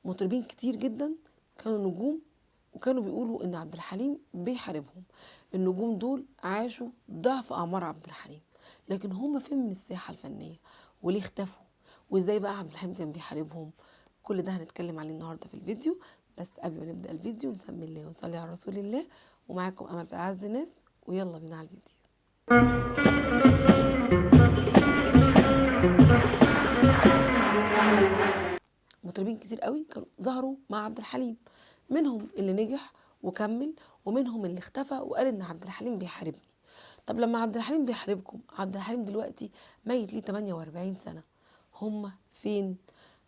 مطربين كتير جدا كانوا نجوم وكانوا بيقولوا ان عبد الحليم بيحاربهم. النجوم دول عاشوا ضعف اعمار عبد الحليم، لكن هم فين من الساحة الفنية؟ وليه اختفوا؟ وازاي بقى عبد الحليم كان بيحاربهم؟ كل ده هنتكلم عليه النهارده في الفيديو. بس قبل ما نبدأ الفيديو نسمي الله ونصلي على رسول الله. ومعاكم امل في اعز الناس، ويلا بينا على الفيديو. مطربين كتير قوي كانوا ظهروا مع عبد الحليم، منهم اللي نجح وكمل، ومنهم اللي اختفى وقال ان عبد الحليم بيحاربني. طب لما عبد الحليم بيحاربكم، عبد الحليم دلوقتي ميت ليه 48 سنة، هم فين؟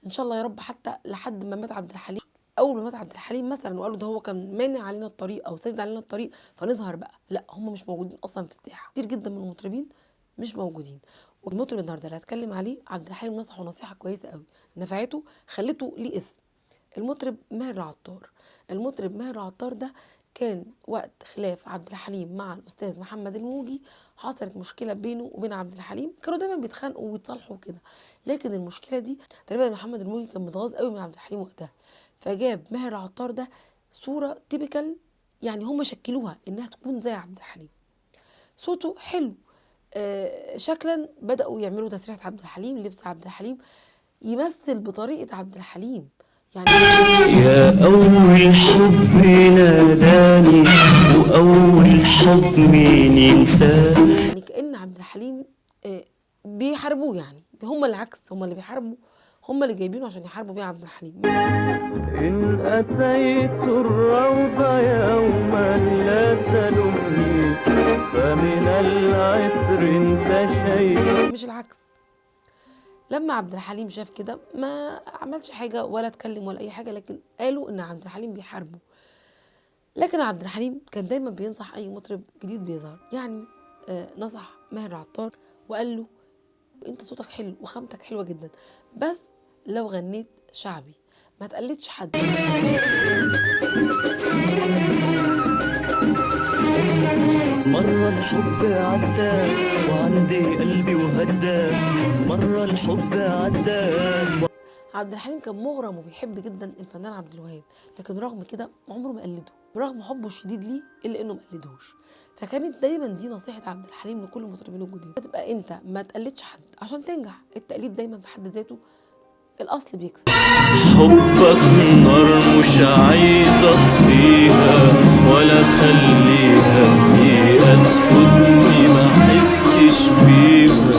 ان شاء الله يا رب حتى لحد ما مات عبد الحليم، اول ما مات عبد الحليم مثلا وقالوا ده هو كان مانع علينا الطريق او سيد علينا الطريق فنظهر بقى، لا هم مش موجودين اصلا في الساحة. كتير جدا من المطربين مش موجودين. والمطرب النهارده اللي هتكلم عليه عبد الحليم نصحه نصيحة كويسة قوي نفعته، خلته ليه اسم. المطرب ماهر العطار. المطرب ماهر العطار ده كان وقت خلاف عبد الحليم مع الاستاذ محمد الموجي، حصلت مشكلة بينه وبين عبد الحليم، كانوا دايما بيتخانقوا ويتصالحوا كده، لكن المشكلة دي تقريبا محمد الموجي كان متغاظ قوي من عبد الحليم وقتها، فجاب ماهر العطار ده صوره typical، يعني هم شكلوها انها تكون زي عبد الحليم، صوته حلو، شكلا بدأوا يعملوا تسريحة عبد الحليم، لبس عبد الحليم، يمثل بطريقة عبد الحليم. يعني يا أول حب ناداني وأول حب مين ينساه، يعني كأن عبد الحليم بيحاربوه، يعني هم العكس، هم اللي بيحاربوا، هم اللي جايبينه عشان يحاربوا بيه عبد الحليم. إن أتيت الروض يوما لا تلمني فمن العطر انتشيت. مش العكس. لما عبد الحليم شاف كده ما عملش حاجة ولا اتكلم ولا أي حاجة، لكن قالوا إن عبد الحليم بيحاربه. لكن عبد الحليم كان دايما بينصح أي مطرب جديد بيظهر، يعني نصح ماهر العطار وقال له أنت صوتك حلو وخامتك حلوة جدا، بس لو غنيت شعبي ما تقلدش حد. مرة الحب عدى وعندي قلبي وهدى، مرة الحب عدى. عبد الحليم كان مغرم وبيحب جدا الفنان عبد الوهاب، لكن رغم كده عمره ما قلده، برغم حبه الشديد ليه الا انه ما قلدهوش. فكانت دايما دي نصيحة عبد الحليم لكل المطربين الجداد، تبقى انت ما تقلدش حد عشان تنجح. التقليد دايما في حد ذاته الاصل بيكسب. حبك نار مش عايز اطفيها ولا خليها دقيقة تفوتني ما احسش بيها.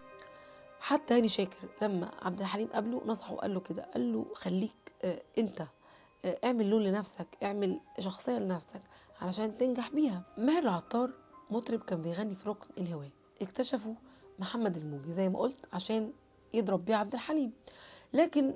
حتى هاني شاكر لما عبد الحليم قابله نصحه وقال له كده، قال له خليك انت اعمل لون لنفسك، اعمل شخصية لنفسك علشان تنجح بيها. ماهر العطار مطرب كان بيغني في ركن الهواء، اكتشفوا محمد الموجي زي ما قلت عشان يضرب بيه عبد الحليم، لكن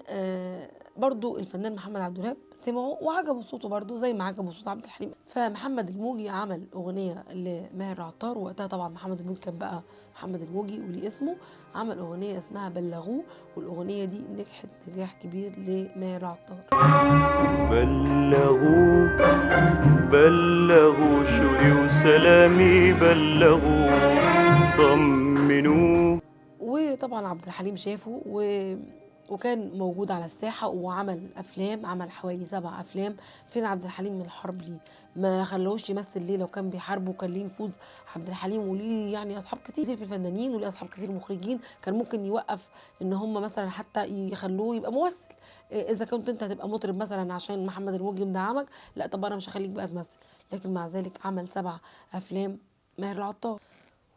برضو الفنان محمد عبد الوهاب سمعه وعجبه صوته برضو زي ما عجبه صوت عبد الحليم. فمحمد الموجي عمل أغنية لماهر العطار، وقتها طبعا محمد الموجي كان بقى محمد الموجي وليه اسمه، عمل أغنية اسمها بلغوه، والأغنية دي نجحت نجاح كبير لماهر العطار. بلغوه بلغوا شوقي وسلامي، بلغوه طمنوه. وطبعا عبد الحليم شافه وكان موجود على الساحة وعمل أفلام، عمل حوالي 7 أفلام. فين عبد الحليم من الحرب ليه؟ ما خلوش يمثل ليه لو كان بيحاربه؟ وكان ليه نفوذ عبد الحليم، وليه يعني أصحاب كتير في الفنانين، وليه أصحاب كتير مخرجين، كان ممكن يوقف إن هم مثلا حتى يخلوه يبقى ممثل. إذا كنت أنت هتبقى مطرب مثلا عشان محمد الموجي مدعمك، لا طب أنا مش هخليك بقى تمثل. لكن مع ذلك عمل 7 أفلام ماهر العطار.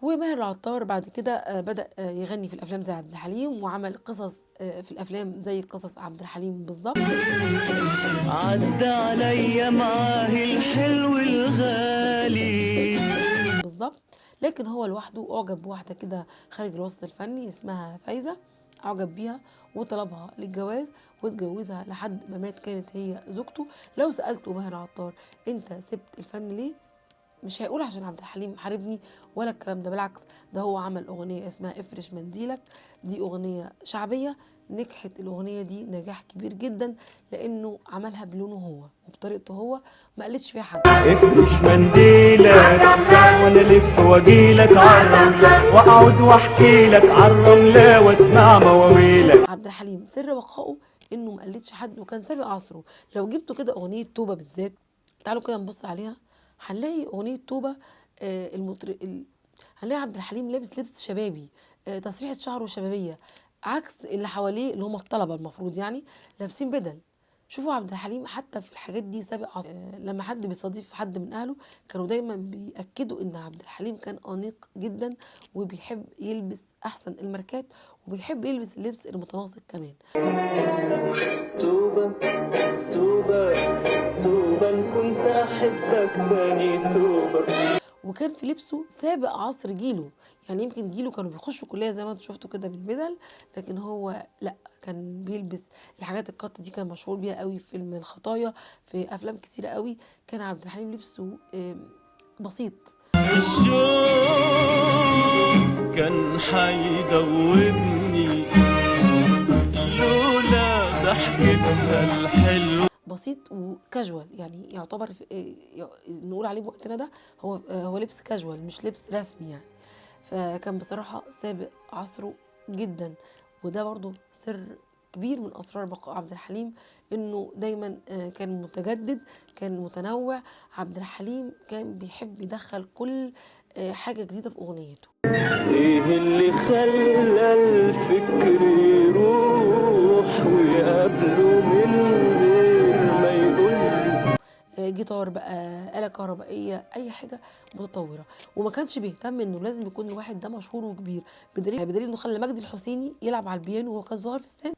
وماهر العطار بعد كده بدأ يغني في الأفلام زي عبد الحليم، وعمل قصص في الأفلام زي قصص عبد الحليم بالظبط. عدى عليا معاه الحلو الغالي بالظبط. لكن هو لوحده أعجب بواحدة كده خارج الوسط الفني اسمها فايزة، أعجب بيها وطلبها للجواز واتجوزها لحد ما مات، كانت هي زوجته. لو سألته ماهر العطار أنت سبت الفن ليه؟ مش هيقول عشان عبد الحليم حاربني ولا الكلام ده، بالعكس ده هو عمل أغنية اسمها افرش منديلك، دي أغنية شعبية نجحت الأغنية دي نجاح كبير جدا لأنه عملها بلونه هو وبطريقته هو، ما قلتش فيها حد. افرش منديلك وانا الف واجيلك عالرملة واقعد واحكي لك عالرملة واسمع مواويلك. عبد الحليم سر بقائه انه ما قلدش حد وكان سابق عصره. لو جبتوا كده اغنية توبه بالذات، تعالوا كده نبص عليها، هنلاقي اغنية توبه هنلاقي عبد الحليم لابس لبس شبابي، تسريحه شعره شبابية عكس اللي حواليه اللي هم الطلبة المفروض يعني لابسين بدل. شوفوا عبد الحليم حتى في الحاجات دي سابق عصره. لما حد بيستضيف حد من اهله كانوا دايما بيأكدوا ان عبد الحليم كان انيق جدا وبيحب يلبس احسن الماركات وبيحب يلبس اللبس المتناسق كمان. توبة توبة توبة إن كنت أحبك تاني توبة. وكان في لبسه سابق عصر جيله، يعني يمكن جيله كانوا بيخشوا كلية زي ما انتوا شفتوا كده بالبدل، لكن هو لا كان بيلبس الحاجات القط دي، كان مشهور بيها قوي في فيلم الخطايا، في افلام كتيرة قوي كان عبد الحليم لبسه بسيط. الشوق كان حيدوبني لولا ضحكتها الحلوة. بسيط وكاجوال، يعني يعتبر نقول عليه بوقتنا ده هو لبس كاجوال مش لبس رسمي يعني. فكان بصراحة سابق عصره جدا، وده برضو سر كبير من أسرار بقاء عبد الحليم، إنه دايما كان متجدد، كان متنوع. عبد الحليم كان بيحب يدخل كل حاجة جديدة في أغنيته. إيه اللي خلى الفكر يروح ويقابله من غير ما يقول؟ جيتار بقى، آلة كهربائية، أي حاجة متطورة. وما كانش بيهتم إنه لازم يكون الواحد ده مشهور وكبير، بدليل إنه خلى مجدي الحسيني يلعب على البيانو وهو كان صغير في السن.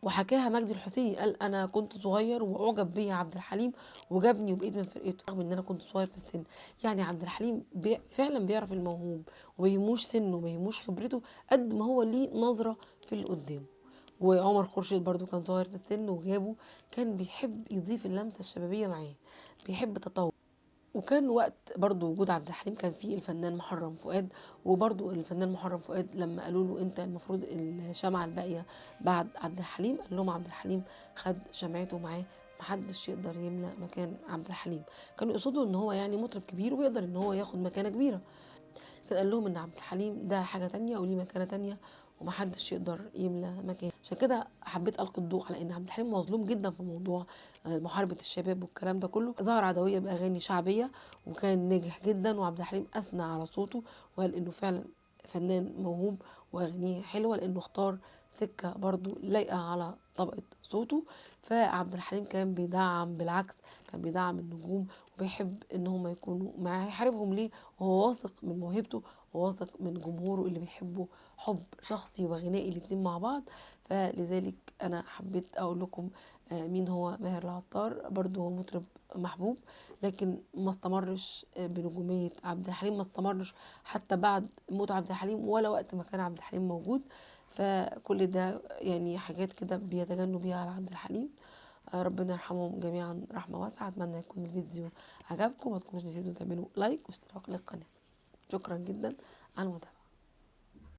وحكاها مجدي الحسيني، قال أنا كنت صغير وأعجب بيا عبد الحليم وجابني وبقيت من فرقته رغم إن أنا كنت صغير في السن. يعني عبد الحليم فعلا بيعرف الموهوب وما يهموش سنة وما يهموش خبرته قد ما هو ليه نظرة في اللي قدامه. وعمر خورشيد برضو كان صغير في السن وجابه، كان بيحب يضيف اللمسة الشبابية معاه، بيحب التطور. وكان وقت برضو وجود عبد الحليم كان فيه الفنان محرم فؤاد، وبرضو الفنان محرم فؤاد لما قالوا له انت المفروض الشمعة الباقية بعد عبد الحليم، قال لهم عبد الحليم خد شمعته معاه، محدش يقدر يملأ مكان عبد الحليم. كانوا يقصدوا ان هو يعني مطرب كبير ويقدر ان هو ياخد مكانة كبيرة، لكن قال لهم ان عبد الحليم ده حاجة تانية وليه مكانة تانية ومحدش يقدر يملى مكانه. عشان كده حبيت ألقي الضوء على إن عبد الحليم مظلوم جدا في موضوع محاربة الشباب والكلام ده كله. ظهر عدوية بأغاني شعبية وكان ناجح جدا، وعبد الحليم أثنى على صوته وقال إنه فعلا فنان موهوب وأغانيه حلوة، لأنه اختار سكة برضو لايقة على طبقة صوته. فعبد الحليم كان بيدعم، بالعكس كان بيدعم النجوم وبيحب إن هم يكونوا معاه. هيحاربهم ليه وهو واثق من موهبته وواثق من جمهوره اللي بيحبه حب شخصي وغنائي الاتنين مع بعض. فلذلك أنا حبيت أقول لكم مين هو ماهر العطار. برضو هو مطرب محبوب، لكن ما استمرش بنجومية عبد الحليم، ما استمرش حتى بعد موت عبد الحليم ولا وقت ما كان عبد الحليم موجود. فكل ده يعني حاجات كده بيتجنوا بيها على عبد الحليم. ربنا يرحمهم جميعا رحمة واسعة. أتمنى يكون الفيديو عجبكم، ما تكونوش نسيتوا تعملوا لايك واشتراك للقناة. شكرا جدا على المتابعة.